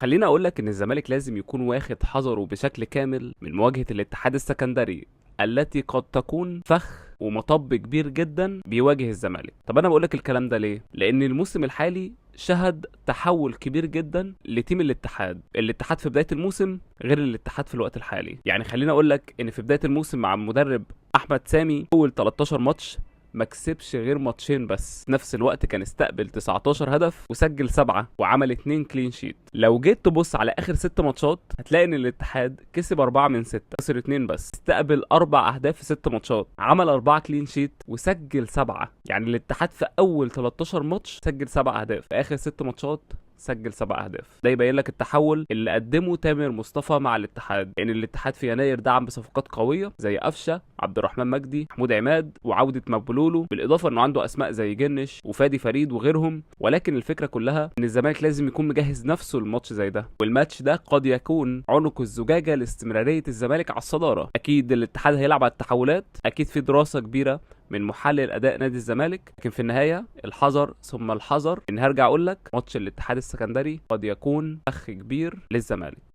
خليني اقول لك ان الزمالك لازم يكون واخد حذره بشكل كامل من مواجهة الاتحاد السكندري التي قد تكون فخ ومطب كبير جدا بيواجه الزمالك. طب انا بقول لك الكلام ده ليه؟ لان الموسم الحالي شهد تحول كبير جدا ل team الاتحاد. الاتحاد في بداية الموسم غير الاتحاد في الوقت الحالي. يعني خليني اقول لك ان في بداية الموسم مع المدرب احمد سامي اول 13 ماتش ما كسبش غير ماتشين بس، في نفس الوقت كان استقبل 19 هدف وسجل 7 وعمل 2 clean sheet. لو جيت تبص على اخر 6 ماتشات هتلاقي ان الاتحاد كسب 4 من 6، خسر 2 بس، استقبل 4 اهداف في 6 ماتشات، عمل 4 clean sheet وسجل 7. يعني الاتحاد في اول 13 ماتش سجل 7 اهداف، في اخر 6 ماتشات سجل 7 اهداف. ده يبين لك التحول اللي قدمه تامر مصطفى مع الاتحاد. ان الاتحاد في يناير دعم بصفقات قوية زي قفشه، عبد الرحمن مجدي، محمود عماد، وعوده مابولولو، بالاضافة انه عنده اسماء زي جنش وفادي فريد وغيرهم. ولكن الفكرة كلها ان الزمالك لازم يكون مجهز نفسه لماتش زي ده، والماتش ده قد يكون عنق الزجاجة لاستمراريه الزمالك على الصدارة. اكيد الاتحاد هيلعب على التحولات، اكيد في دراسة كبيرة من محلل اداء نادي الزمالك، لكن في النهاية الحذر ثم الحذر. ان هرجع اقول لك ماتش الاتحاد السكندري قد يكون فخ كبير للزمالك.